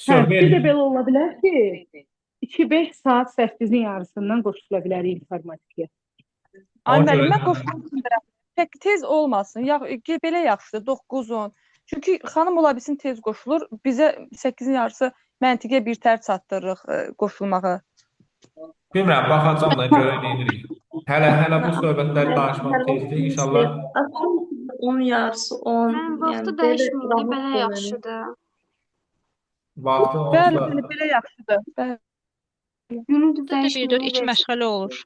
Hə, Vso, bir də verin. belə ola bilər ki, 2-5 saat 8-in yarısından qoşula bilərik informatikaya. Ay Ona müəllim, görə mən qoşula bilmirəm. Tək tez olmasın. Ya belə yaxşıdır, 9-10. Çünki xanım ola bilsin tez qoşulur. Bizə 8-in yarısı məntiqə bir tər çatdırırıq qoşulmağı. Bilmirəm, baxacağam da görək nə edirik. Hələ bu söhbətləri danışmaq tezdir. İnşallah Axşam 10 yarısı 10. Mən vaxtı Yəni belə dəyişməyək də, belə rahatdır mənə. yaxşıdır. Vaxtı Bəli, onsuz bəli, da belə yaxşıdır. Bəli. Günü də Burada da bir, dörd, dəyişməyə iki vəzifə. məşğələ olur.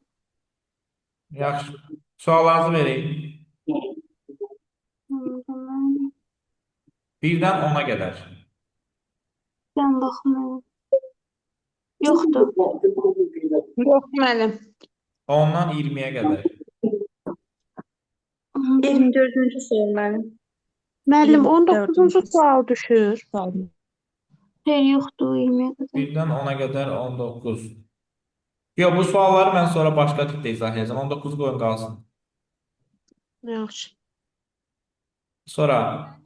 Yaxşı. Suallarınızı verin. Tamam. 1-dən 10-a qədər. Mən baxmıyorum. Yoxdur. Yox müəllim. 10-dan 20-yə qədər. 24-cü sual mənim. Müəllim 19-cu 24-cü sual düşür. Sual. Xeyr, yoxdur 20-yə qədər. 1-dən 10-a qədər 19. Yox, bu sualları mən sonra başqa tipdə izah edəcəm. 19 qoyun qalsın. Yaxşı. Sonra,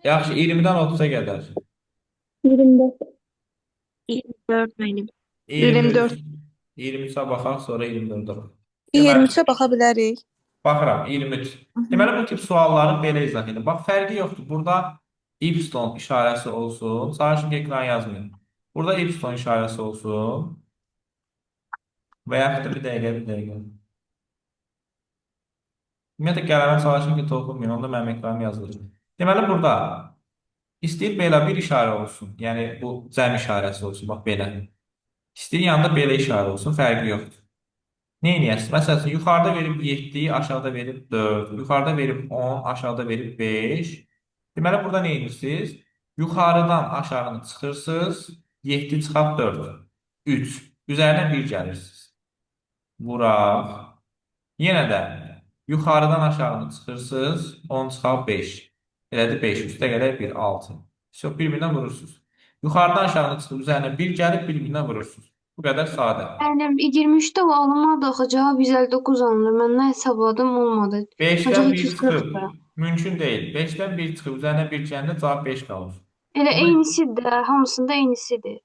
yaxşı, 20-dən 30-a qədər. 24. 24 mənim. 23. 24. 23-ə baxaq, sonra 24-ə baxaq. Deməli, 23-ə baxa bilərik. Baxıram, 23. Deməli, bu tip sualları belə izah edin. Bax, fərqi yoxdur. Burada y işarəsi olsun. Çalışın ki, ekran yazmayın. Burada y işarəsi olsun. Və yaxud da bir dəqiqə, bir dəqiqə. Ümumiyyətlə, qələmə çalışın ki, toxunmayın. Onda mənim ekranım yazılır. Deməli, burada istəyir belə bir işarə olsun. Yəni, bu cəm işarəsi olsun. Bax, belə. İstəyir yanında belə işarə olsun. Fərqi yoxdur. Nə eləyəsiniz? Məsəl üçün, yuxarıda verib 7, aşağıda verib 4, yuxarıda verib 10, aşağıda verib 5. Deməli, burada nə edirsiniz? Yuxarıdan aşağını çıxırsınız, 7 çıxaq 4, 3. Üzərinə 1 gəlirsiniz. Vuraq. Yenə də yuxarıdan aşağını çıxırsınız, 10 çıxaq 5. Elədir 5, üstə gələk 1, 6. Çox bir-birinə vurursunuz. Yuxarıdan aşağını çıxıb üzərinə 1 gəlib bir-birinə vurursunuz. Bu qədər sadə. Müəllim, 23-də o alınmadı axı, cavab 159 alınır. Mən nə hesabladım, olmadı. 5-dən Ancaq 1 çıxıb. 240-dır. Mümkün deyil. 5-dən 1 çıxıb, üzərinə 1 gələndə cavab 5 qalır. Elə Bunu eynisidir də, hamısında eynisidir.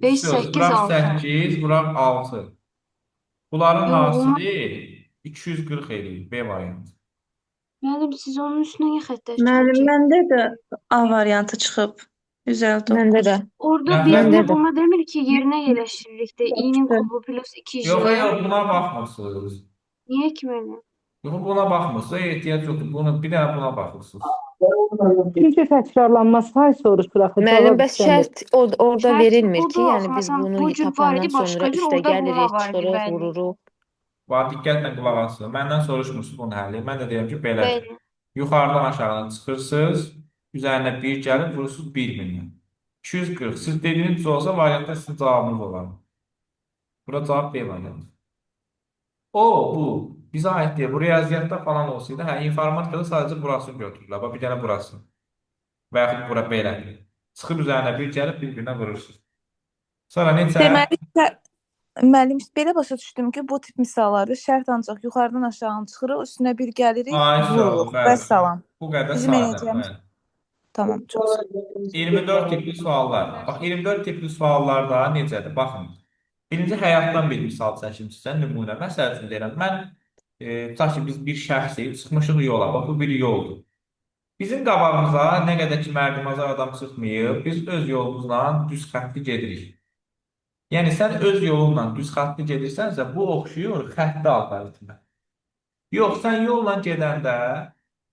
5, söz, 8, vuraq 6. 8, vuraq 6. Bunların Yox, olmaz. hasili 240 eləyir. B variantı. Müəllim, siz onun üstünə niyə xəttlər Müəllim, çıxartırsınız? məndə də A variantı çıxıb. Məndə 159. də. Orada Nəfər birinə Məndə də. buna demir ki, yerinə yerləşdiririk də i-nin kubu plus 2J. Yox, yox, buna baxmırsınız. Niyə ki müəllim? Yox, buna baxmırsınız. Ehtiyac yoxdur. Bunu, bir dənə buna baxırsınız. Çünki təkrarlanmaz say soruşur axı, Müəllim, cavab bəs istəmir. şərt orada Şərt verilmir ki, budur yəni axı, biz məsələn, bunu bu cür var tapandan idi, başqa sonra cür, üstə orada vurma gəlirik, var idi, çıxırıq, bəli. vururuq. Bax, diqqətlə qulaq asın. Məndən soruşmursunuz bunun həlli. Mən də deyirəm ki, belədir. Bəli. Yuxarıdan aşağıdan çıxırsınız, üzərinə 1 gəlir, vurursunuz 1-birinə. 240. Siz dediyiniz düz olsa variantda sizin cavabınız olar. Bura cavab B variantı. O, bu bizə aid deyil. Bu riyaziyyatda falan olsaydı, hə, informatikada sadəcə burasını götürürlər. Bax, bir dənə burası. Və yaxud bura belə. Çıxıb üzərinə bir gəlib bir-birinə vurursunuz. Sonra neçə? Deməli, müəllim, belə başa düşdüm ki, bu tip misallarda şərt ancaq yuxarıdan aşağını çıxırıq, üstünə bir gəlirik, Ay, sağ ol, vururuq. bəli. Vəssalam. Bu qədər Bizim sadə. eləyəcəyimiz Bəli. tamam, çox sağ ol. 24 tipli suallar. Bax, 24 tipli suallar da necədir? Baxın. Birinci həyatdan bir misal çəkim sizə, nümunə. Məsəl üçün deyirəm, mən tutaq ki, biz bir şəxsik, çıxmışıq yola. Bax, bu bir yoldur. Bizim qabağımıza nə qədər ki, mərdimazar adam çıxmayıb, biz öz yolumuzla düz xəttli gedirik. Yəni, sən öz yolunla düz xəttli gedirsənsə, bu oxşuyur xəttli alqoritmə. Yox, sən yolla gedəndə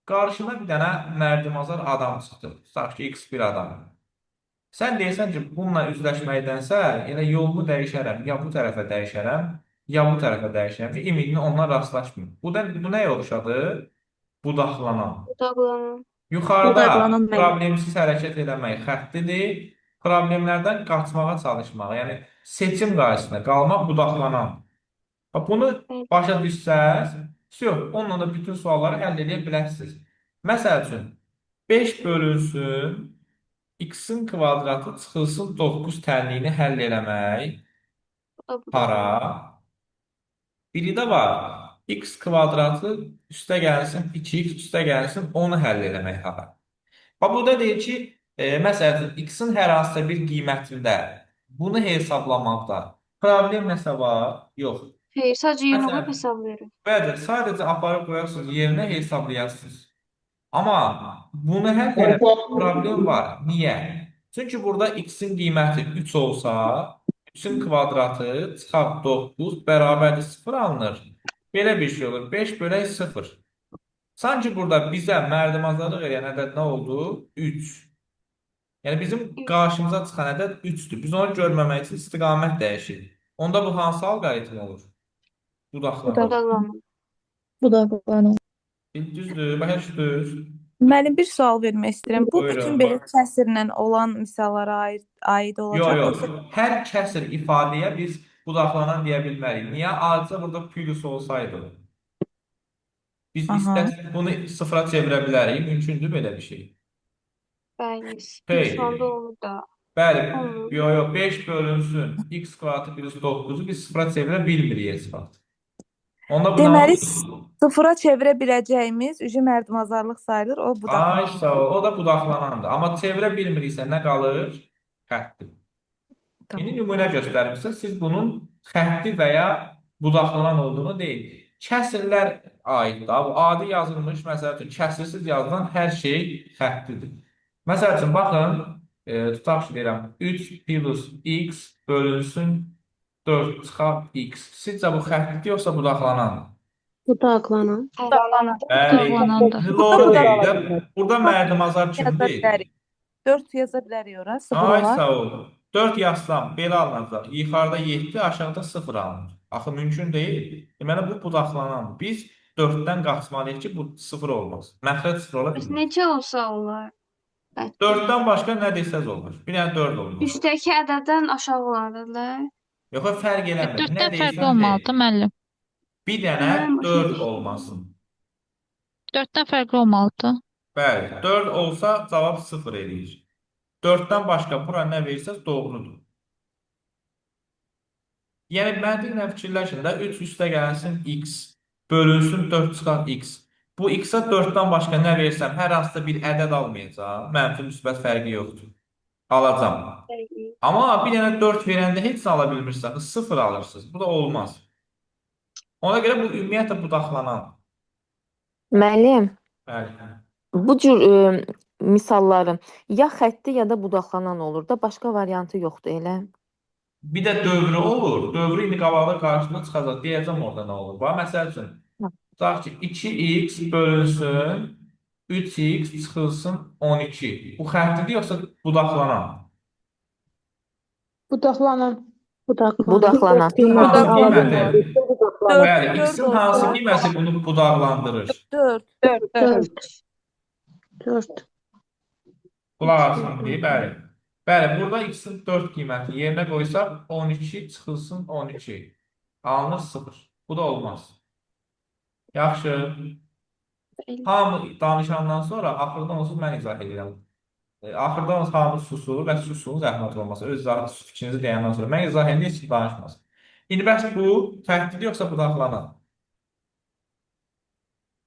qarşına bir dənə mərdimazar adam çıxdı. Tutaq ki, X bir adam. Sən deyirsən ki, bununla üzləşməkdənsə, elə yolumu dəyişərəm, ya bu tərəfə dəyişərəm, ya bu tərəfə dəyişərəm ki, ümidini onunla rastlaşmayım. Bu da bu nəyə oxşadı? Budaqlanan. Budaqlanan. Yuxarıda Budaqlanan müəllim. problemsiz hərəkət eləmək xəttidir. Problemlərdən qaçmağa çalışmaq, yəni seçim qarşısında qalmaq budaqlanan. Bax, bunu Bəli. başa düşsəz, yox, onunla da bütün sualları həll edə bilərsiniz. Məsəl üçün, 5 bölünsün, x-in kvadratı çıxılsın 9 tənliyini həll eləmək Bu da para. budaqlanan. Biri də var, x kvadratı üstə gəlsin, 2x üstə gəlsin, onu həll eləmək hara. Bax, burada deyir ki, məsəl üçün, x-in hər hansısa bir qiymətində Bunu hesablamaqda problem nəsə var? Yox. Xeyr, sadəcə yerinə Məsələn, qoyub hesablayırıq. Bəli, sadəcə aparıb qoyarsınız, yerinə hesablayasınız. Amma bunu həll eləmək problem var. Niyə? Çünki burada x-in qiyməti 3 olsa, 3-ün kvadratı çıxaq 9 bərabərdir 0 alınır. Belə bir şey olur. 5 bölək 0. Sanki burada bizə mərdümazarlıq eləyən ədəd nə oldu? 3. Yəni bizim qarşımıza çıxan ədəd 3-dür. Biz onu görməmək üçün istiqamət dəyişirik. Onda bu hansı alqoritm olur? Budaqlanan. Budaqlanan. Budaqlanan. Düzdür, başa düşdünüz? Müəllim, bir sual vermək istəyirəm. Bu Buyurun. bütün belə kəsirlə olan misallara aid Yox, olacaq yox. yoxsa Hər kəsir ifadəyə biz budaqlanan deyə bilmərik. Niyə? Adicə burada plus olsaydı. Biz Aha. istəsək bunu sıfıra çevirə bilərik. Mümkündür belə bir şey. Bəli. Xeyr. Plus onda olur da. Bəli, Olur. yox, yox, 5 bölünsün x kvadratı plus 9-u biz sıfıra çevirə bilmirik heç vaxt. Onda bu nə Deməli, olur? sıfıra çevirə biləcəyimiz ücü mərdümazarlıq sayılır. O Ay budaqlanan. sağ ol, o da budaqlanandır. Amma çevirə bilmiriksə nə qalır? Xətti. Tamam. İndi nümunə göstərimsə, siz bunun xətti və ya budaqlanan olduğunu deyil. Kəsirlər aiddir. Bu adi yazılmış, məsəl üçün, kəsirsiz yazılan hər şey xəttidir. Məsəl üçün, baxın, tutaq ki, deyirəm, 3 plus x bölünsün 4 çıxaq x. Sizcə bu xəttidir yoxsa budaqlanandır? Budaqlanan. Budaqlanan. Bəli, Budaqlanandır. indi doğru deyil də. Budaqlanan. Burada mərdümazar Yaza kimdir? bilərik. 4 yaza bilərik ora, 0 Ay olar. sağ ol. 4 yazsam belə alınacaq. Yuxarıda 7, aşağıda 0 alınır. Axı mümkün deyil. Deməli bu budaqlanan. Biz 4-dən qaçmalıyıq ki, bu 0 olmaz. Məxrəc 0 ola Bəs bilməz. neçə olsa olar? Xətti. 4-dən başqa nə desəz olar. Bir dənə 4 olmaz. Üstdəki ədəddən aşağı olan ədədlər. Yox, fərq eləmir. Nə 4-dən fərqli deyirsən de. olmalıdır müəllim. Bir dənə Bilmirəm, başa 4 düşdüm. olmasın. 4-dən fərqli olmalıdır. Bəli, 4 olsa cavab 0 eləyir. 4-dən başqa bura nə versəz doğrudur. Yəni məntiqlə fikirləşin də 3 üstə gəlsin x bölünsün 4 çıxaq x. Bu x-ə 4-dən başqa nə versəm hər hansısa bir ədəd almayacağam. Mənfi müsbət fərqi yoxdur. Alacağam. Amma bir dənə 4 verəndə heç nə ala bilmirsiniz. 0 alırsınız. Bu da olmaz. Ona görə bu ümumiyyətlə budaqlanan. Müəllim, Bəli. bu cür misalların ya xətti ya da budaqlanan olur da, başqa variantı yoxdur elə. Bir də dövrü olur. Dövrü indi qabaqda qarşısına çıxacaq. Deyəcəm orada nə olur. Bax, məsəl üçün, tutaq ki, 2x bölünsün 3x çıxılsın 12. Bu xəttidir yoxsa budaqlanan? Budaqlanan. Budaqlanan. Budaqlanan. Budaq Hansı qiyməti? 4 Bəli, 4 x-in hansı olsa qiyməti bunu budaqlandırır? 4. 4, 4. 4. 4. Qulaq asın deyir, bəli. Bəli, burada x-in 4 qiyməti yerinə qoysaq 12 çıxılsın 12. Alınır 0. Bu da olmaz. Yaxşı. Hamı danışandan sonra axırdan onsuz mən izah edirəm. Axırdan onsuz hamı susur və susun zəhmət olmasa. Öz fikrinizi deyəndən sonra mən izah edəndə heç kim danışmaz. İndi bəs bu xəttidir yoxsa budaqlanan?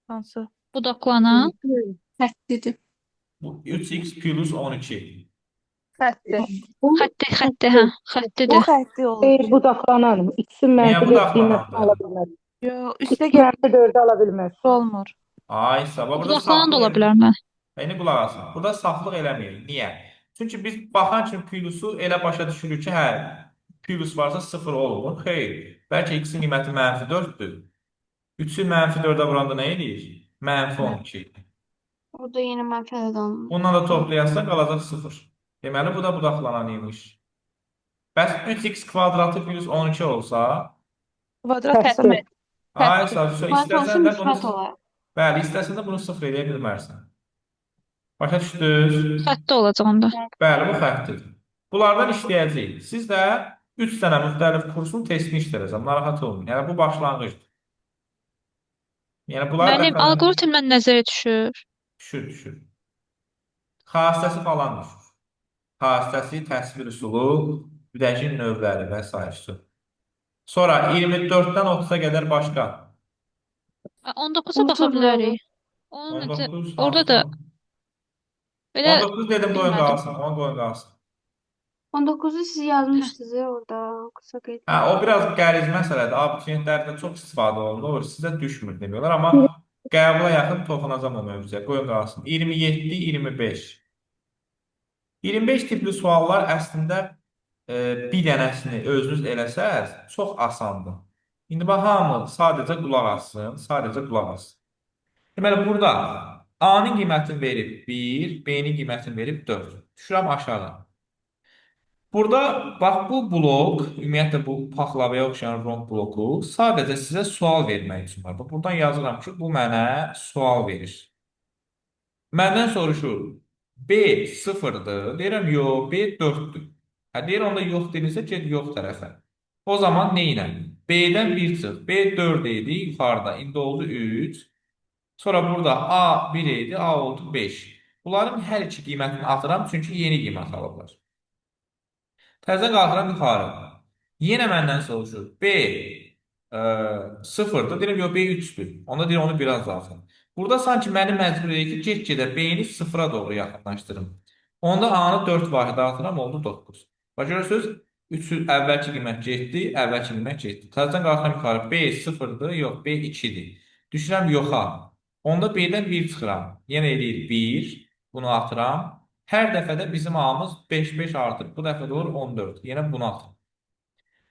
Hansı? Budaqlanan. Xəttidir. Bu 3x plus 12. Xətti. Xətti, xətti, hə, Bu xəttidir. xətti olur. Xeyr, budaqlanan. X-in Niyə mənfi 4 qiymətini budaqlanandır? ala bilməz. Yox, X üstə gələn mənfi 4-ü ala bilməz. olmur. Ay sabah burada Budaqlanan da saflıq ola elə. bilər mən. İndi qulaq asın. Burada saflıq eləməyək. Niyə? Çünki biz baxan kimi plusu elə başa düşürük ki, hə, plus varsa 0 olmur. Xeyr. Bəlkə x-in qiyməti mənfi 4-dür. 3-ü mənfi 4-ə vuranda nə eləyir? Mənfi 12. Orada yenə mənfi ədəd alınır. Bundan da toplayarsan qalacaq 0. Deməli, bu da budaqlanan imiş. Bəs 3x kvadratı plus 12 olsa, Kvadrat Xətti. olsa ay sağ ol, Kvadrat olsa istəsən də bunu müsbət olar. bəli, istəsən də bunu 0 eləyə bilmərsən. Başa düşdünüz? Xətti olacaq onda. Bəli, bu xəttidir. Bunlardan işləyəcəyik. Siz də 3 dənə müxtəlif kursun testini işlədəcəm. Narahat olmayın. Yəni bu başlanğıcdır. Yəni bunlar Müəllim, dəfədən alqoritmdən nəzərə düşür. düşür, düşür. Xassəsi falan düşür. Xassəsi, təsvir üsulu, müdəkin növləri və sair. Sonra 24-dən 30-a qədər başqa. 19-a baxa Unutur bilərik. Onun necə 19 orada da hansı? belə 19 dedim qoyun bilmədim. qalsın. 10 qoyun qalsın. 19-u siz yazmışsınız orada. Qısa qeyd. Hə, o biraz qəliz məsələdir. Abituriyentlərdə çox istifadə olunur. Sizə düşmür demiyorlar, amma qəbula yaxın toxunacam o mövzuya. Qoyun qalsın. 27, 25. 25 tipli suallar əslində bir dənəsini özünüz eləsəz çox asandır. İndi bax hamı sadəcə qulaq assın, sadəcə qulaq assın. Deməli burada A-nın qiymətini verib 1, B-nin qiymətini verib 4. Düşürəm aşağı. Burada bax bu blok, ümumiyyətlə bu paxlavaya oxşayan romb bloku sadəcə sizə sual vermək üçün var. Bax buradan yazıram ki, bu mənə sual verir. Məndən soruşur, B 0-dır. Deyirəm, yox, B 4-dür. Hə, deyir, onda yox deyirsə, get yox tərəfə. O zaman nə ilə? B-dən 1 çıx. B 4 idi yuxarıda. İndi oldu 3. Sonra burada A 1 idi, A oldu 5. Bunların hər iki qiymətini atıram, çünki yeni qiymət alıblar. Təzə qalxıram yuxarı. Yenə məndən soruşur. B 0-dır. Deyirəm, yox, B 3-dür. Onda deyir, onu biraz artırım. Burada sanki məni məcbur edir ki, get-gedə B-ni 0-a doğru yaxınlaşdırım. Onda A-nı 4 vahid artıram, oldu 9. Bax, görürsünüz, 3 əvvəlki qiymət getdi, əvvəlki qiymət getdi. Təzədən qalxıram yuxarı. B 0-dır, yox, B 2-dir. Düşürəm yoxa. Onda B-dən 1 çıxıram. Yenə eləyir 1. Bunu atıram. Hər dəfədə bizim A-mız 5-5 artır. Bu dəfə də olur 14. Yenə bunu atıram.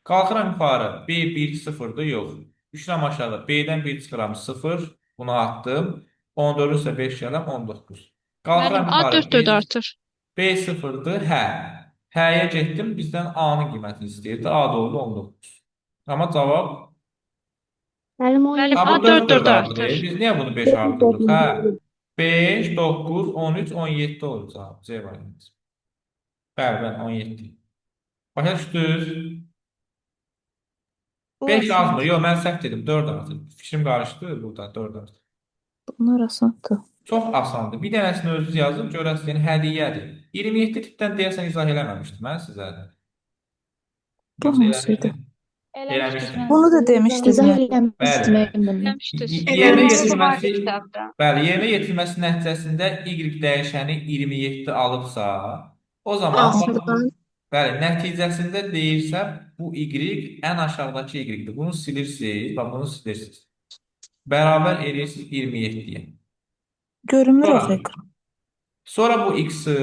Qalxıram yuxarı. B 1 0-dır, yox. Düşürəm aşağı. B-dən 1 çıxıram 0. Bunu attım. 14-ün üstə 5 gələm 19. Qalxıram Müəllim, A yuxarı. 4 4 artır. B 0-dır, hə. Həyə getdim, bizdən A-nın qiymətini istəyirdi. A da oldu 19. Amma cavab Müəllim Müəllim, Ha, A bu 4 4 4 4 artır. artır. Biz niyə bunu 5 artırdıq? Hə. 5, 9, 13, 17 olur cavab. C variantı. Bəli, bəli, 17. Başa düşdünüz? Bu 5 asandır. azmır. Yox, mən səhv dedim. 4 artır. Fikrim qarışdı burada. 4 artır. Bunlar asandır. Çox asandır. Bir dənəsini özünüz yazın, görəsiniz, yəni hədiyyədir. 27 tipdən deyəsən izah eləməmişdim mən sizə. Bu Yoxsa hansı idi? eləmişdim? Eləmişdim. Bunu da demişdiniz İzah müəllim. eləmişdim Bəli. mən bunu. Eləmişdiniz. Yerinə Eləmişdiniz, vardı yetirilməsi, kitabda. bəli, yerinə yetirilməsi nəticəsində Y dəyişəni 27 alıbsa, o zaman bax, Altıdan. bəli, nəticəsində deyirsə bu Y ən aşağıdakı Y-dir. Bunu silirsiniz, bax bunu silirsiniz. Bərabər eləyirsiniz 27-yə. Görünmür Sonra, axı ekran. sonra bu X-i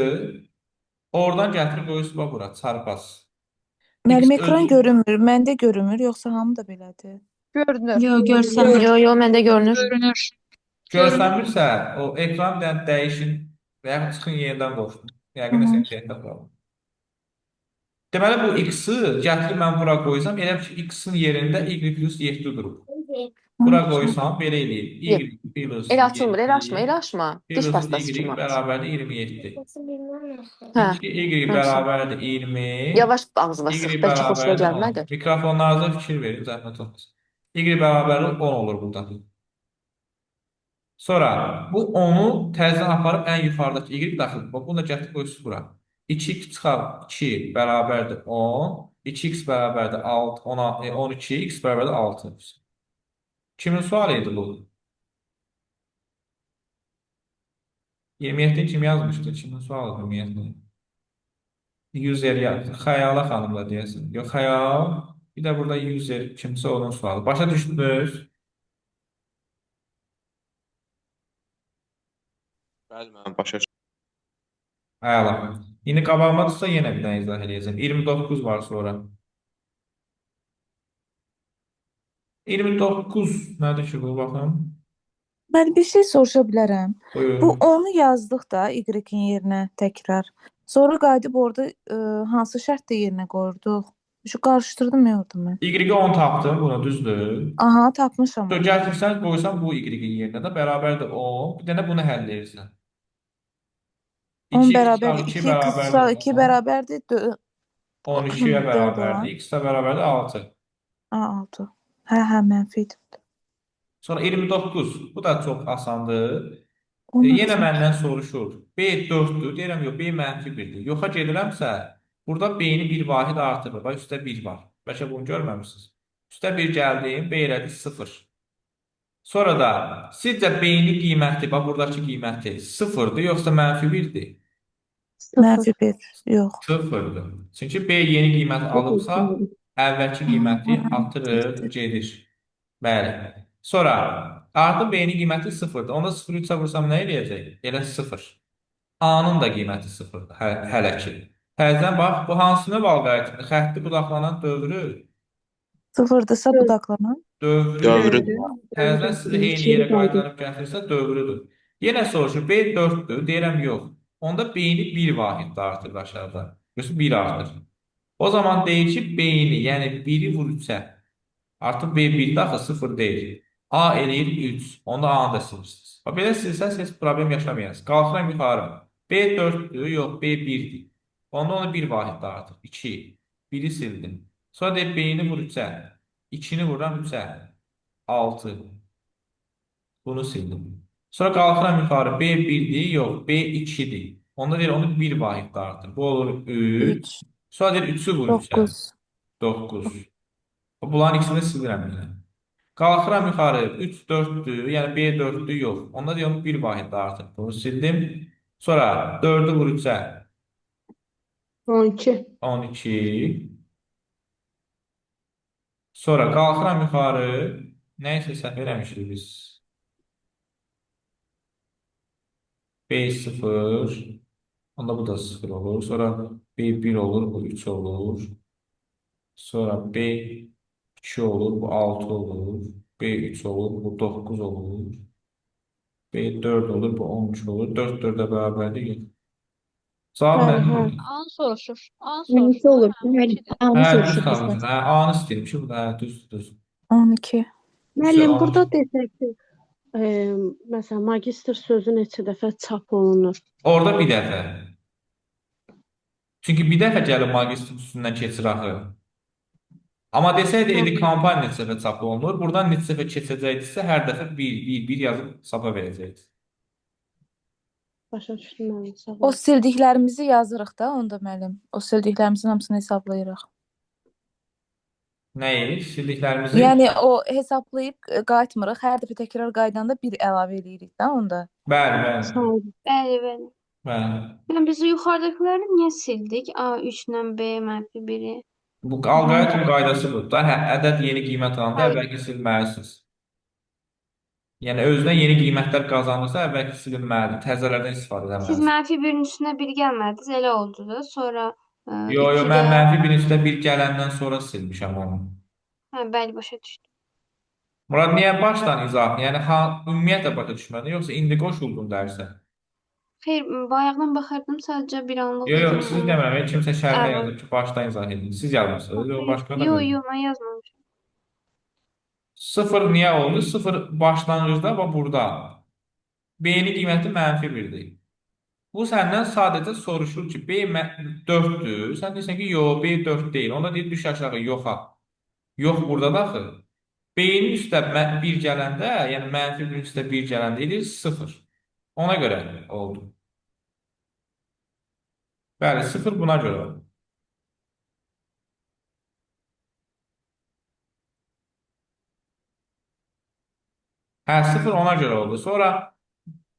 oradan gətirib qoyursunuz bax bura, çarpaz. X Müəllim ekran özü görünmür. Məndə görünmür, yoxsa hamı da belədir? Görünür. Yo, görsənmir. Yo, yo, məndə görünür. Görünür. görsənmirsə, o ekran bir dənə dəyişin və yaxud çıxın yenidən qoşun. Yəqin Aha. nəsə internetdə problem. Deməli bu x-i gətirib mən bura qoysam, elə bil ki x-in yerində y plus 7 durub. Bura qoysam belə eləyir. Y plus Elə açılmır, elə açma, 7 elə açma. Diş plus pastası y kimi aç. bərabərdir 27. Hə. 2y Yaxşı. bərabərdir 20. Yavaş ağzına Y sıx, bəlkə xoşuna bərabərdir 10. gəlmədi. Mikrofonlarınıza fikir verin, zəhmət olmasa. Y bərabərdir 10 olur burada. Sonra bu 10-u təzədən aparıb ən yuxarıdakı y daxil. Bax, bunu da gətirib qoyursunuz bura. 2x çıxar 2 bərabərdir 10. 2x bərabərdir 6, 10, 12, x bərabərdir 6. Kimin sualı idi bu? 27 kim yazmışdı? Kimin sualıdır ümumiyyətlə? User yazdı. Xəyala xanım da deyəsən. Yox, xəyal. Bir də burada user kimsə onun sualı. Başa düşdünüz? Bəli, mən başa düşdüm. Əla. İndi qabağıma düşsə yenə bir dənə izah eləyəcəm. 29 var sonra. 29 nədir ki bu baxın? Mən bir şey soruşa bilərəm. Bu Buyur. 10-u yazdıq da Y-in yerinə təkrar. Sonra qayıdıb orada hansı şərtdə yerinə qoyurduq? Şu qarışdırdım ya orada mən. Y-i 10 tapdım bunu düzdür. Aha, tapmışam Dur, onu. gətirsən qoysan bu Y-in yerinə də bərabərdir 10. Bir dənə bunu həll edirsən. 10 2x bərabər çıxar 2 2 x çıxar bərabərdir 2 10. bərabərdir 12-yə 4 olan. bərabərdir. X də bərabərdir 6. A 6. Hə, hə, mənfi idi. Sonra 29. Bu da çox asandır. Onlar Yenə asan. məndən soruşur. B 4-dür. Deyirəm yox, B mənfi 1-dir. Yoxa gedirəmsə, burada B-ni bir vahid artırır. Bax, üstə 1 var. Bəlkə bunu görməmisiniz. Üstə 1 gəldim, B elədi 0. Sonra da sizcə B-nin qiyməti, bax buradakı qiyməti 0-dır, yoxsa mənfi 1-dir? 0. Mənfi 1. Yox. 0-dır. Çünki B yeni qiymət alıbsa, əvvəlki qiyməti artırır, gedir. Bəli. Sonra artıq B-nin qiyməti 0-dır. Onda 0 3-ə vursam nə eləyəcək? Elə 0. A-nın da qiyməti 0-dır hələ ki. Təzədən bax, bu hansı növ alqoritmdir? Xətti budaqlanan dövrü. 0-dırsa budaqlanan. Dövrü. Dövrü. Təzədən sizi eyni yerə qaytarıb gətirsə dövrüdür. Yenə soruşur, B 4-dür, deyirəm yox. Onda B-ni 1 vahid də artırır aşağıda. Görürsün, 1 artır. O zaman deyir ki, B-ni, yəni 1-i vur 3-ə. Artıq B 1-dir, axı 0 deyil. A eləyir 3. Onda A-nı da silirsiniz. Bax, belə silsəz heç problem yaşamayasınız. Qalxıram yuxarı. B 4-dür, yox, B 1-dir. Onda onu 1 vahid də artır. 2. 1-i sildim. Sonra deyir, B-ni vur 3-ə. 2-ni vururam 3-ə. 6. Bunu sildim. Sonra qalxıram yuxarı. B 1-dir, yox, B 2-dir. Onda deyir, onu 1 vahid də artır. Bu olur 3. 3. Sonra deyir, 3-ü vur 3-ə. 9. 9. Bunların ikisini də silirəm yenə. Qalxıram yuxarı. 3 4-dür, yəni B 4-dür, yox. Onda deyir, onu 1 vahid də artır. Bunu sildim. Sonra 4-ü vur 3-ə. 12. 12. Sonra qalxıram yuxarı. Nəysə səhv eləmişik biz. B 0. Onda bu da 0 olur. Sonra B 1 olur, bu 3 olur. Sonra B 2 olur, bu 6 olur. B 3 olur, bu 9 olur. B 4 olur, bu 13 olur. 4 4'e bərabərdir. Yox. Cavab Bəli, nədir? hə. A-nı soruşur. A-nı 12 soruşur. olur. Hə, Müəllim, 12-dir. A-nı Hə, düz soruşur tapmışsın. bizdən. Hə, A-nı istəyirmişim. Hə, düz, düz. 12. Müəllim, 12. burada desək ki, məsələn, magistr sözü neçə dəfə çap olunur? Orada bir dəfə. Çünki bir dəfə gəlib magistr üstündən keçir axı. Amma desəydi edi kampaniya neçə dəfə çap olunur, buradan neçə dəfə keçəcəkdisə, hər dəfə 1, 1, 1 yazıb çapa verəcəkdi. Başa düşdüm müəllim, sağ O olun. sildiklərimizi yazırıq da onda müəllim. O sildiklərimizin hamısını hesablayırıq. Nəyi? Sildiklərimizi? Yəni o hesablayıb qayıtmırıq. Hər dəfə təkrar qaydanda bir əlavə eləyirik də onda. Bəli, bəli. Sağ olun. Bəli, bəli. Bəli. Yəni biz yuxarıdakıları niyə sildik? A 3 ilə B mənfi 1-i. Bu alqoritm qaydası budur da. Hə, ədəd yeni qiymət alanda Bəli. əvvəlki silməlisiniz. Yəni özünə yeni qiymətlər qazanırsa, əvvəlki silinməlidir. Təzələrdən istifadə Siz etməlisiniz. mənfi 1-in üstünə 1 gəlmədiniz, elə oldu da. Sonra Yo, yo, 2 mən də mənfi 1-in üstə 1 gələndən sonra silmişəm onu. Hə, bəli, başa düşdüm. Murad, niyə başdan izah? Yəni ha, ümumiyyətlə başa düşmədin, yoxsa indi qoşuldun dərsə? Xeyr, bayaqdan baxırdım, sadəcə bir anlıq Yo, yo, dedim. siz demirəm, heç kimsə şərhə Əvvəl. yazıb ki, başdan izah edin. Siz yazmısınız, yox, başqa da Yo, bilmirəm. yo, mən yazmamışam. 0 niyə oldu? 0 başlanğıcda və burada. B-nin qiyməti mənfi 1-dir. Bu səndən sadəcə soruşur ki, B 4-dür. Sən deyirsən ki, yox, B 4 deyil. Onda deyir, düş aşağı, yoxa. Yox, burada da axı. B-nin üstə 1 gələndə, yəni mənfi 1-in üstə 1 gələndə edir 0. Ona görə oldu. Bəli, 0 buna görə oldu. Hə, 0 ona görə oldu. Sonra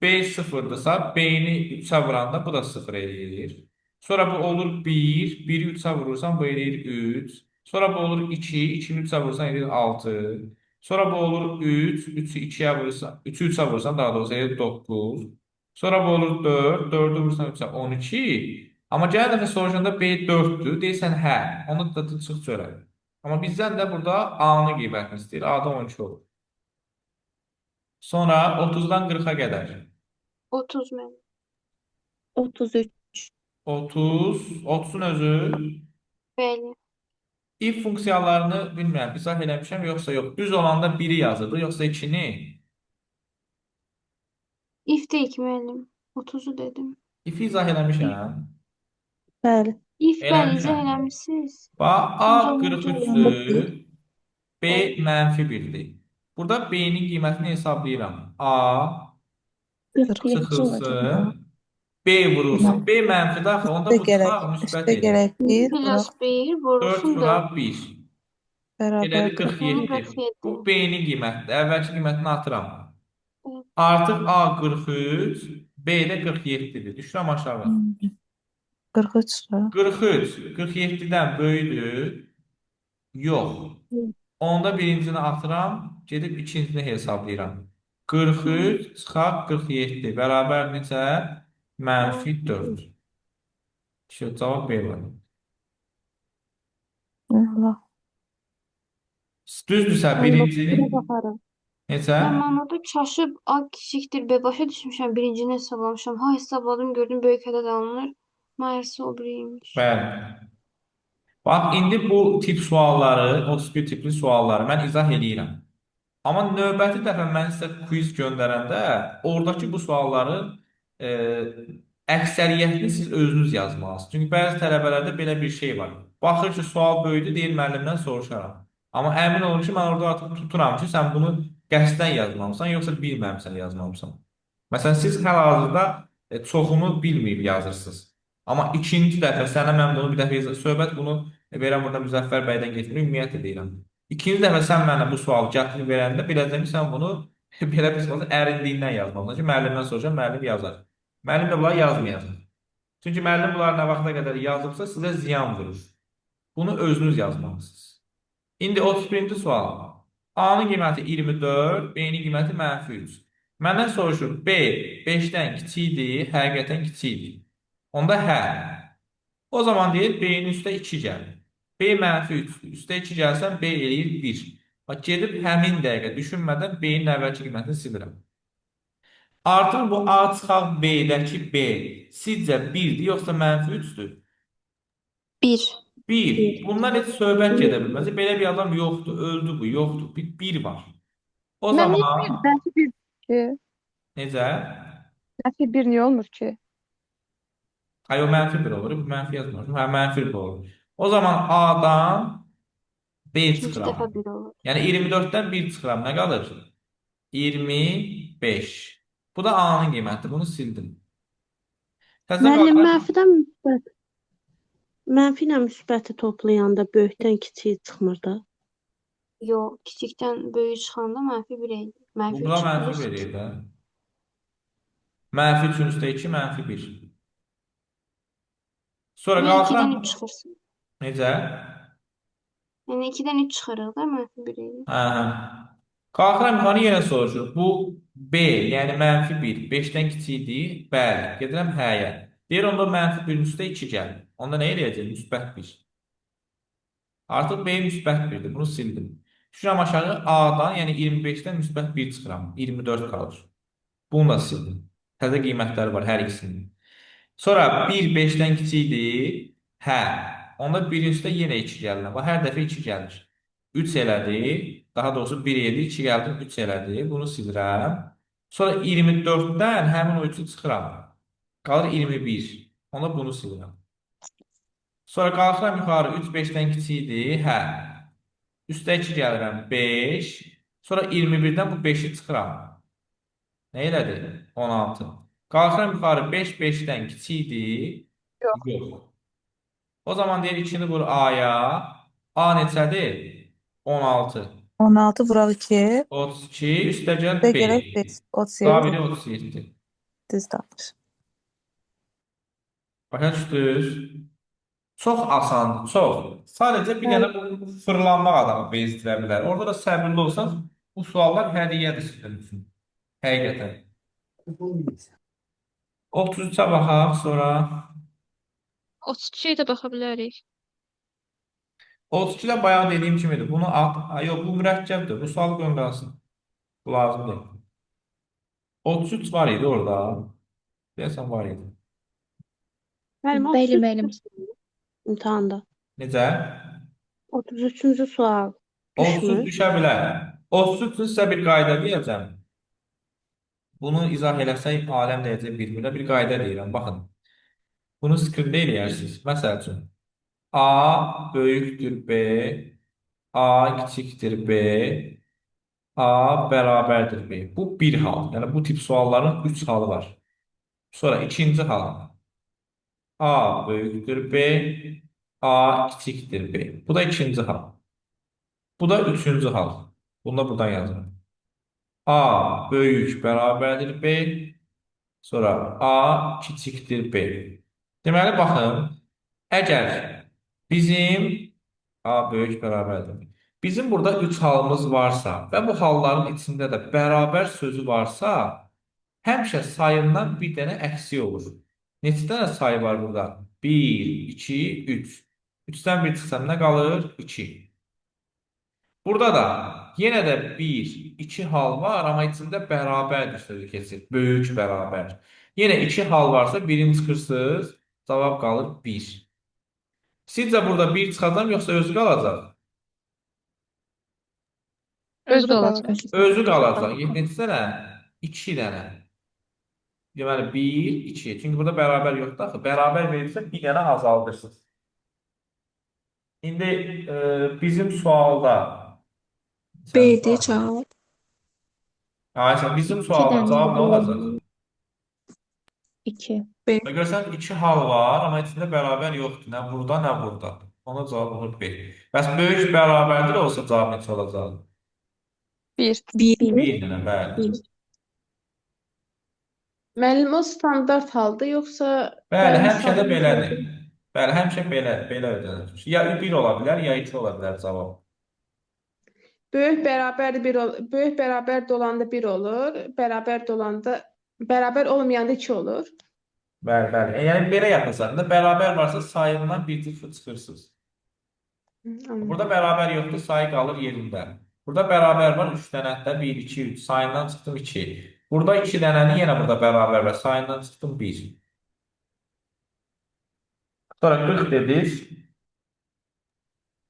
B 0-dırsa, B-ni 3-ə vuranda bu da 0 eləyir. Sonra bu olur 1, 1-i 3-ə vurursan bu eləyir 3. Sonra bu olur 2, 2-ni 3-ə vurursan eləyir 6. Sonra bu olur 3, 3-ü 2-yə vurursan, 3-ü 3-ə vurursan daha doğrusu eləyir 9. Sonra bu olur 4, 4-ü vurursan 3-ə 12. Amma gələn dəfə soruşanda B 4-dür, deyirsən hə, onu da çıx çörə. Amma bizdən də burada A-nın qiymətini istəyir, A-da 12 olur. Sonra 30-dan 40-a qədər. 30 müəllim. 33. 30, 30-un özü Bəli. if funksiyalarını bilmirəm, izah eləmişəm yoxsa yox. Düz olanda 1-i yazırdı, yoxsa 2-ni? If deyil ki, müəllim. 30-u dedim. If-i izah eləmişəm. Bəli. If bəli, izah Eləmişəm. eləmisiniz. Bax, A Düz olunca 43-dür, B mənfi 1-dir. Burada B-nin qiymətini hesablayıram. A 47 olacaq. çıxılsın, B vurulsun. B mənfidir axı, onda Üstə bu gələk, çıxaq müsbət üstə eləyir. gələk 1, Plus vuraq 1 4 vurulsun 4. vuraq 1. Elədi bərabərdir. 47. 47. Bu B-nin qiymətidir. Əvvəlki qiymətini atıram. Evet. Artıq A 43, B də 47-dir. Düşürəm aşağı. 43 çıxır. 43 47-dən böyükdür? Yox. Onda birincini atıram, gedib ikincisini hesablayıram. 43 çıxaq 47 bərabər neçə? Mənfi 4. Şu, cavab B var. Allah. Düzdürsə Mən birincini 31-ə baxaram. neçə? Mən orada çaşıb A kiçikdir B başa düşmüşəm. Birincini hesablamışam. Ha hesabladım gördüm böyük ədəd alınır. Meğerse o biriymiş. Bəli. Bax, indi bu tip sualları, 31 tipli sualları mən izah eləyirəm. Amma növbəti dəfə mən sizə quiz göndərəndə oradakı bu sualların əksəriyyətini siz özünüz yazmalısınız. Çünki bəzi tələbələrdə belə bir şey var. Baxır ki, sual böyüdü, deyir müəllimdən soruşaram. Amma əmin olun ki, mən orada artıq tuturam ki, sən bunu qəsdən yazmamısan, yoxsa bilməmsən yazmamısan. Məsələn, siz hal-hazırda çoxunu bilməyib yazırsınız. Amma ikinci dəfə sənə mən bunu bir dəfə söhbət bunu verəm burada Müzəffər bəydən getmir, ümumiyyətlə deyirəm. İkinci dəfə sən mənə bu sualı gətirib verəndə biləcəm ki, sən bunu belə bir sualı ərinliyindən yazmalısan ki, müəllimdən soruşan müəllim yazar. Müəllim də bunları yazmayacaq. Çünki müəllim bunları nə vaxta qədər yazıbsa sizə ziyan vurur. Bunu özünüz yazmalısınız. İndi 31-ci sual. A-nın qiyməti 24, B-nin qiyməti mənfi 3. Məndən soruşur, B 5-dən kiçikdir, həqiqətən kiçikdir. Onda hə. O zaman deyir, B-nin üstə 2 gəlir. B mənfi 3-dür. Üstə 2 gəlsən, B eləyir 1. Bax, gedib həmin dəqiqə düşünmədən B-nin əvvəlki qiymətini silirəm. Artıq bu A çıxaq B-dəki B sizcə 1-dir, yoxsa mənfi 3-dür? 1. 1. Bundan heç söhbət gedə bilməz. Belə bir adam yoxdur, öldü bu, yoxdur. Bir var. O Mən niyə zaman bir, mənfi bir ki? necə? Mənfi bir niyə olmur ki? Ay, o mənfi 1 olur. Bu mənfi yazmıram. Hə, mənfi 1 olur. O zaman A-dan B İkinci çıxıram. dəfə 1 olur. Yəni 24-dən 1 çıxıram. Nə qalır? 25. Bu da A-nın qiymətidir. Bunu sildim. Təzə Müəllim, qalxıram. mənfidən müsbət, mənfi ilə müsbəti toplayanda böyükdən kiçiyi çıxmır da. Yox, kiçikdən böyük çıxanda mənfi 1 idi. Mənfi Bu da 3 mənfi plus 1 idi. Mənfi 3-ün üstə 2, mənfi 1. Sonra Və 2-dən qalxıram. 3 çıxırsın. Necə? Yəni 2-dən 3 çıxırıq da mənfi 1 idi. Hə, hə. Qalxıram yuxarı yenə soruşur. Bu B, yəni mənfi 1, 5-dən kiçikdir. Bəli, gedirəm həyə. Deyir, onda mənfi 1-in üstə 2 gəlir. Onda nə eləyəcək? Müsbət 1. Artıq B müsbət 1-dir. Bunu sildim. Düşürəm aşağı A-dan, yəni 25-dən müsbət 1 çıxıram. 24 qalır. Bunu da sildim. Təzə qiymətləri var hər ikisinin. Sonra 1 5-dən kiçikdir. Hə. Onda 1-in üstə yenə 2 gəlir. Bax, hər dəfə 2 gəlir. 3 elədi. Daha doğrusu 1 idi, 2 gəldi, 3 elədi. Bunu silirəm. Sonra 24-dən həmin o 3-ü çıxıram. Qalır 21. Onda bunu silirəm. Sonra qalxıram yuxarı 3 5-dən kiçikdir. Hə. Üstə 2 gəlirəm 5. Sonra 21-dən bu 5-i çıxıram. Nə elədi? 16. Qalxıram yuxarı 5 5-dən kiçikdir. Yox. Yox. O zaman deyir 2-ni vur A-ya. A neçədir? 16. 16 vuraq 2. 32 üstə gəl Üstə B. gələk 5. Daha 37. biri 37. Düz tapmış. Başa düşdünüz? Çox asandır, çox. Sadəcə bir dənə bu fırlanmaq adamı bezdirə bilər. Orada da səbirli olsanız, bu suallar hədiyyədir sizin üçün. Həqiqətən. 33-ə baxaq sonra. 32-yə də baxa bilərik. 32-də bayaq dediyim kimidir. Bunu at. Ha, yox, bu mürəkkəbdir. Bu sual qoyun qalsın. Bu lazım deyil. 33 var idi orada. Deyəsən var idi. Müəllim, Bəli, 33 müəllim. imtahanda. Necə? 33-cü sual 33 düşmür. düşə bilər. 33 üçün sizə bir qayda deyəcəm. Bunu izah eləsək aləm deyəcək bir-birinə bir qayda deyirəm. Baxın. Bunu screen-də eləyərsiniz. Məsəl üçün A böyükdür B, A kiçikdir B, A bərabərdir B. Bu bir hal. Yəni bu tip sualların 3 halı var. Sonra ikinci hal. A böyükdür B, A kiçikdir B. Bu da ikinci hal. Bu da üçüncü hal. Bunu da buradan yazıram. A böyük bərabərdir B. Sonra A kiçikdir B. Deməli, baxın, əgər bizim A böyük bərabərdir. Bizim burada 3 halımız varsa və bu halların içində də bərabər sözü varsa, həmişə sayından bir dənə əksi olur. Neçə dənə sayı var burada? 1, 2, 3. 3-dən 1 çıxsa nə qalır? 2. Burada da yenə də 1, 2 hal var, amma içində bərabərdir sözü keçir. Böyük bərabər. Yenə 2 hal varsa birini çıxırsınız, cavab qalır 1. Sizcə burada 1 çıxacaq yoxsa özü qalacaq? Özü qalacaq. Özü qalacaq. Neçə dənə? 2 dənə. Deməli 1, 2. Çünki burada bərabər yoxdur axı. Bərabər verilsə bir dənə azaldırsınız. İndi bizim sualda B-dir cavab. Ayşə, bizim sualda cavab nə olacaq? 2. B. Görürsən 2 hal var, amma içində bərabər yoxdur. Nə burada, nə burada. Ona cavab olur B. Bəs böyük bərabərdir olsa cavab neçə olacaq? 1. 1. 1 dənə, bəli. Müəllim, o standart haldır, yoxsa Bəli, həmişə də belədir. Bəli, həmişə belə ödənir. Ya 1 ola bilər, ya 2 ola bilər cavab. Böyük bərabər 1 böyük bərabər olanda 1 olur, bərabər olanda bərabər olmayanda 2 olur. Bəli, bəli. Yəni belə yapırsan da, bərabər varsa sayından bir cifr çıxırsınız. Burada bərabər yoxdur, sayı qalır yerində. Burada bərabər var 3 dənə də 1, 2, 3. Sayından çıxdım 2. Burada 2 dənəni yenə burada bərabər var. Sayından çıxdım 1. Sonra 40 dediniz.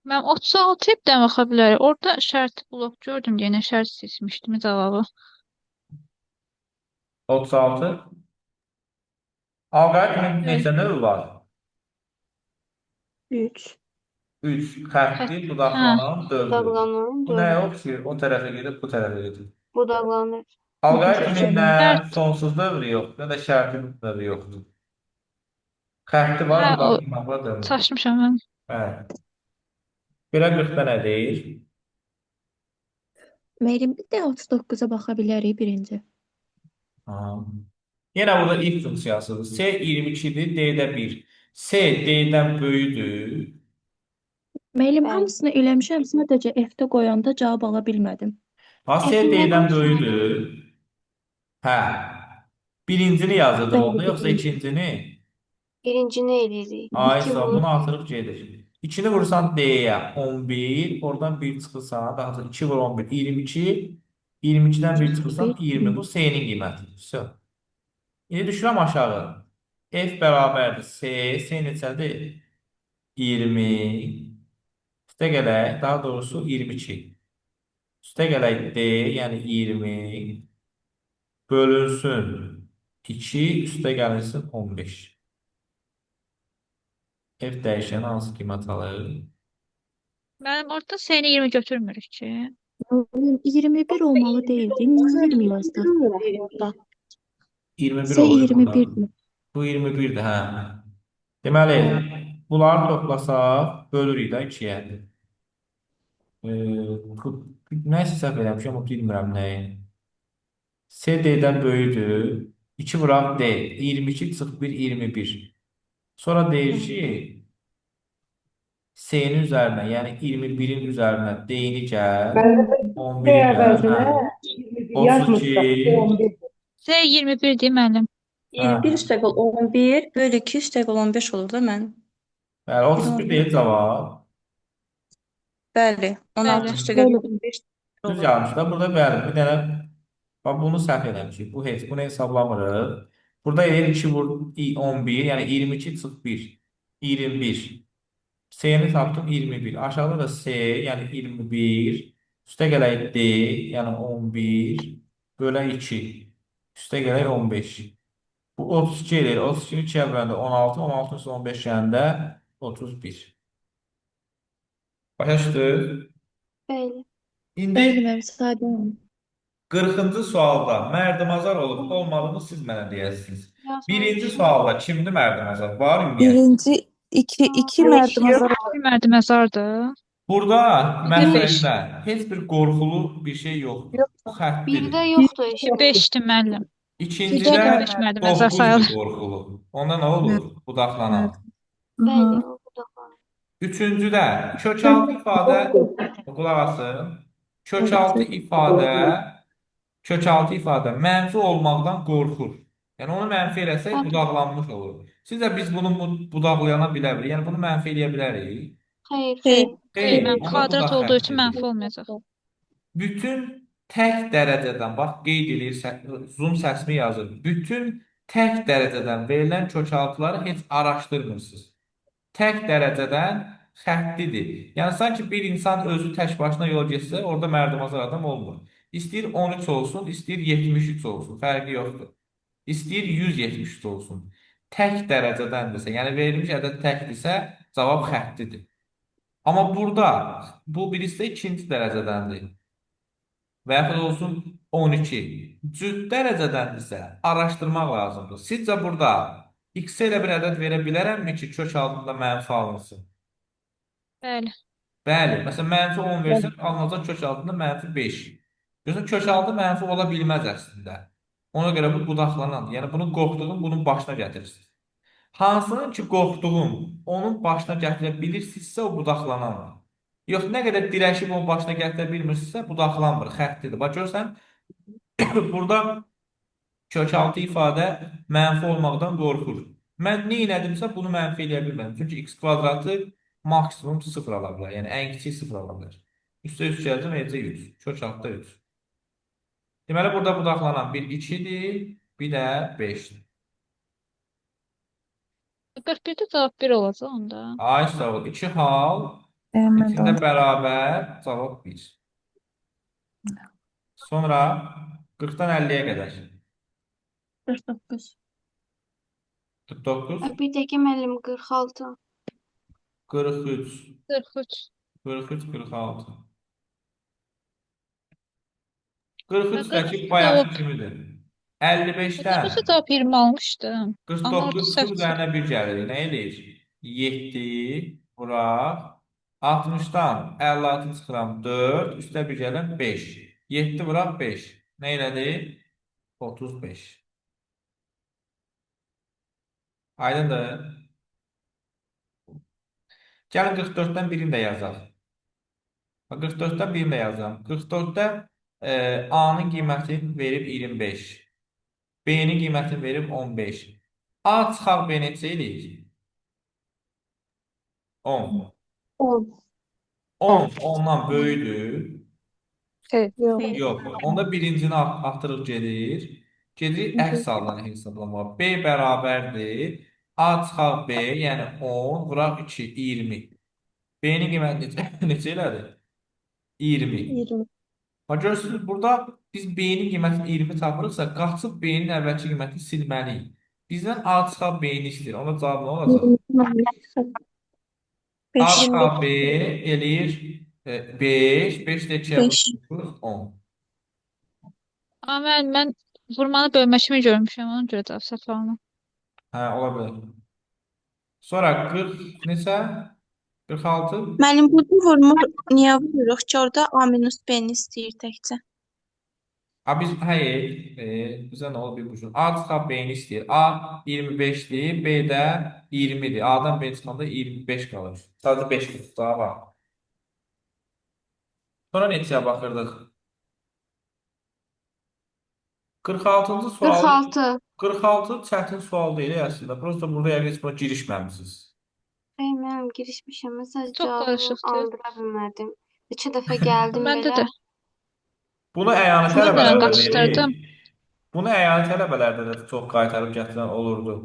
Mən 36 tipdən baxa bilərik. Orada şərti blok gördüm, yenə şərt seçmişdim cavabı. 36. Alqoritmin neçə növü var? 3. 3. Xətti, budaqlanan, dövrü. Budaqlanan, Bu nə dövrü. yox ki, o tərəfə gedib, bu tərəfə gedib. Budaqlanır. Alqoritmin nə sonsuz dövrü yoxdur, nə də şərti növü yoxdur. Xətti var, Hə, o budaqlanmaqla dövrü. çaşmışam mən. Bəli. Belə 40-da nə deyir? Müəllim, bir də 39-a baxa bilərik birinci. Aha. Yenə burada if funksiyasıdır. C 22-dir, D-də 1. C D-dən böyüdür. Müəllim, Bəli. hamısını eləmişəm, sadəcə F-də qoyanda cavab ala bilmədim. Ha, C F-i nə D-dən qoyursan? böyüdür. Hə. Birincini yazırdım Bəli, onda, yoxsa birinci. ikincini? Birincini eləyirik. Ay, 2 sağ ol, vur. bunu atırıq gedir. 2-ni vursan D-yə 11, oradan 1 çıxırsan, daha sonra 2 vur 11, 22, 22-dən 1 çıxırsan 20. Bu C-nin qiymətidir. Vəsə. İndi düşürəm aşağı. F bərabərdir C, C neçədir? 20. Üstə gələk, daha doğrusu 22. Üstə gələk D, yəni 20 bölünsün 2, üstə gəlinsin 15. F dəyişəni hansı qiymət alır? Mənim orada C-ni 20 götürmürük ki. Müəllim, 21 olmalı deyildi. Niyə 20 yazdıq orada? 21 C olur burada. 21-dir. Bu 21-dir, hə. Deməli, bunları toplasaq, bölürük də 2-yə. Nəsə səhv eləmişəm, amma bilmirəm nəyi. C D-dən böyüdür. 2 vuraq D. 22 çıx 1, 21. Sonra deyir ki, C-nin üzərinə, yəni 21-in üzərinə D-ni gəl, Müəllim, C 11-i gəl, əvəzinə hə. 21 yazmışsaq, 32, 11. C 21-dir müəllim. hə. 21 üstəgəl 11 bölü 2 üstəgəl 15 olur da mən. Bəli, 31 deyil cavab. Bəli, 16 Bəli. üstəgəl 15 Düz olur. yazmış da. Burada bəli, bir dənə bax bunu səhv eləmişik. Bu heç, bunu hesablamırıq. Burada eləyir 2 vur 11, yəni 22 çıx 1. 21. C-ni tapdım 21. Aşağıda da C, yəni 21. Üstə gələk D, yəni 11 bölə 2. Üstə gələk 15. Bu 32 eləyir. 32-ni 2-yə böləndə 16, 16 üstə 15 gələndə 31. Başa düşdünüz? Bəli. İndi Bəli, müəllim, sadə olmuş. 40-cı sualda mərdimazar olub olmadığını siz mənə deyəsiniz. Birinci Yazmamışam. sualda kimdir mərdimazar? Var ümumiyyətlə. Birinci iki mərdimazar Bir mərdimazardır. Burada Bir də 5. məsələdə heç bir qorxulu bir şey yoxdur. Bu xəttidir. Birdə yoxdur heç. 5-dir müəllim. İkincidə Keçmədim, əzə 9-dur sayılır. qorxulu. Onda nə olur? Budaqlanan. Bəli, o budaqlanan. Üçüncüdə kök 6 ifadə, qulaq asın. Kök 6 ifadə, kök 6 ifadə mənfi olmaqdan qorxur. Yəni onu mənfi eləsək budaqlanmış olur. Sizcə biz bunu budaqlayana bilə bilərik? Yəni bunu mənfi eləyə bilərik? Xeyr, Xeyr. xeyr. Xeyr, Xeyr, mən onda kvadrat budaq olduğu üçün xəttidir. mənfi olmayacaq. Bütün tək dərəcədən, bax qeyd eləyir, Zoom səsimi yazır. Bütün tək dərəcədən verilən kökaltıları heç araşdırmırsınız. Tək dərəcədən xəttidir. Yəni sanki bir insan özü tək başına yol getsə, orada mərdümazar adam olmur. İstəyir 13 olsun, istəyir 73 olsun, fərqi yoxdur. İstəyir 173 olsun. Tək dərəcədəndirsə, yəni verilmiş ədəd təkdirsə, cavab xəttidir. Amma burada bu birisi də ikinci dərəcədəndir. Və yaxud olsun 12. Cüt dərəcədəndirsə, araşdırmaq lazımdır. Sizcə burada x elə bir ədəd verə bilərəmmi ki, kök altında mənfi alınsın? Bəli. Bəli. Məsələn, mənfi 10 versən, alınacaq kök altında mənfi 5. Görürsən, kök altı mənfi ola bilməz əslində. Ona görə bu budaqlanandır. Yəni, bunu qorxduğun bunun başına gətirirsiniz. Hansının ki, qorxduğun onun başına gətirə bilirsinizsə, o budaqlanandır. Yox, nə qədər dirəşib onun başına gətirə bilmirsinizsə, budaqlanmır, xəttidir. Bax, görürsən, burada kök 6 ifadə mənfi olmaqdan qorxur. Mən nə elədimsə, bunu mənfi eləyə bilmədim. Çünki x kvadratı maksimum 0 ala bilər. Yəni, ən kiçik 0 ala bilər. Üstə 3 gələcəm, eləcə 3. Kök 6-da 3. Deməli, burada budaqlanan bir 2-dir, bir də 5-dir. 41-də cavab 1 olacaq onda. Ay, sağ ol. 2 hal, Mən də içində onu bərabər cavab 1. Sonra 40-dan 50-yə qədər. 49. 49, Bir dəqiqə müəllim 46. 43, 43. 43, 46. 43 dəki 43 bayaqki cavab. kimidir. 55-dən 43-ə cavab 20 almışdım. Amma orada 49 səhv üzərinə 1 gəlir. Nə eləyir? 7 vuraq. 60-dan 56 çıxıram 4, üstə 1 gələn 5. 7 vuraq 5. Nə elədi? 35. Aydındır. Gəlin 44-dən birini də yazaq. Bax, 44-dən birini də yazıram. 44-də A-nın qiymətini verib 25. B-nin qiymətini verib 15. A çıxaq B neçə eləyir? 10. 10. 10 ondan böyükdür. Xeyr. Yox. Yox. Onda birincini atırıq gedir. Gedirik əks haldan hesablamağa. B bərabərdir. A çıxaq B, yəni 10, vuraq 2, 20. B-nin qiyməti neçə elədi? 20. 20. Bax, görürsünüz, burada biz B-nin qiymətini 20 tapırıqsa, qaçıb B-nin əvvəlki qiymətini silməliyik. Bizdən A çıxaq B-ni istəyir. Onda cavab nə olacaq? A 5. çıxaq B eləyir 5, 5 də 2-yə 5. vururuz, 10. Amma mən vurmanı bölmə kimi görmüşəm, ona görə cavab səhv alınıb. Hə, ola bilər. Sonra 40 neçə? 46. Müəllim, burada vurma niyə vururuq ki, orada A minus B-ni istəyir təkcə. A biz xeyr, bizə nə olub bir bu. A çıxaq B-ni istəyir. A 25-dir, B də 20-dir. A-dan B çıxanda 25 qalır. Sadəcə 5 qalır. Daha var. Sonra neçəyə baxırdıq? 46-cı sualı 46. 46 çətin sual deyil əslində. Prosta burada yəqin heç buna girişməmisiniz. Xeyr, müəllim girişmişəm. Mən sadəcə Çox cavabımı qarışıqdır. aldıra bilmədim. Neçə dəfə gəldim Məndə belə. də. Bunu əyani Bunu da tələbələrdə deyirik. qaçdırdım. Bunu əyani tələbələrdə də çox qaytarıb gətirən olurdu.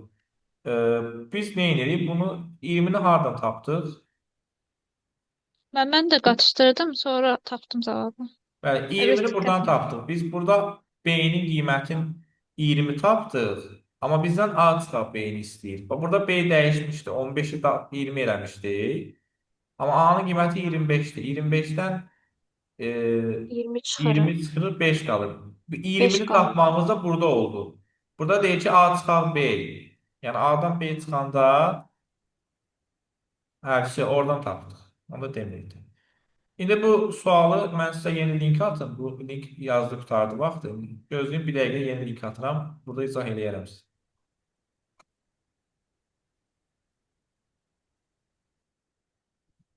Biz nə edirik? Bunu 20-ni hardan tapdıq? Mən də qaçdırdım, sonra tapdım cavabı. Bəli, Evet, 20-ni buradan diqqətli. tapdıq. Biz burada B-nin qiymətini 20 tapdıq. Amma bizdən A çıxaq B-ni istəyir. Bax, burada B dəyişmişdi. 15-i da 20 eləmişdik. Amma A-nın qiyməti 25-dir. 25-dən 20 çıxırıq. 20 çıxırıq, 5 qalır. 5 20-ni qalır. tapmağımız da burada oldu. Burada deyir ki, A çıxaq B. Yəni A-dan B çıxanda hər şey oradan tapdıq. Onu da demirdi. İndi bu sualı mən sizə yeni link atım. Bu link yazdı, qurtardı vaxtı. Gözləyin bir dəqiqə yeni link atıram. Burada izah eləyərəm sizə.